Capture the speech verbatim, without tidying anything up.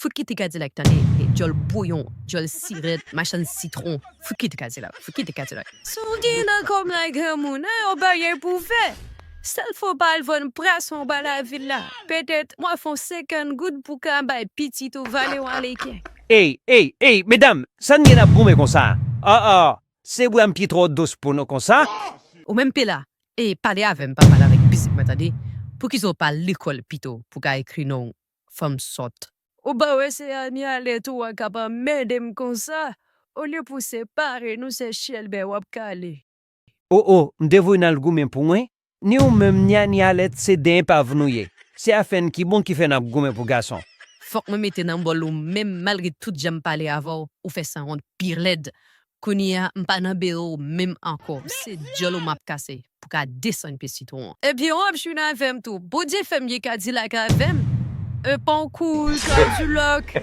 Fout kite Kadilak tande, e djòl bouyon, djòl sirèt, machann sitwon. Fout kite Kadilak, fout kite Kadilak. Si w gen nan kòb la granmoun, an yon bagay pou w fè. Sèl fò w pa al vann pwason anba lavil la. Petèt, w a fè yon senkant goud pou w ka bay pitit ou vale yon aleken. Ey, ey, ey, medam, sa n gen n ap goumen konsa? Ah, ah, se bwa m ki twò dous pou nou konsa? Ou menm Pela, e pale avè m, pa pale avèk pitit mwen tande. Poukisa w pa al lekòl pito pou w ka ekri non w, fanm sòt? Ou pa wè se Anialèt ou a k ap anmède m konsa? Olye pou w separe nou, se Chèlbè w ap kale. O, o, m te voye n al goumen pou mwen. Ni ou menm ni Anialèt se de enpav nou ye. Se afè n ki bon ki fè n ap goumen pou gason. Fòk mwen mete nan bòl ou menm, malgre tout jan m pale avè w, ou fè sanwont pi rèd. Kounye a, m pa nan bewo w menm ankò. Se djòl ou m ap kase pou ka desann pye sitwon an. Ebyen, w ap jwenn avè m tou. Bondye fè m gen Kadilak avè m. E pa w kouri Kadilak.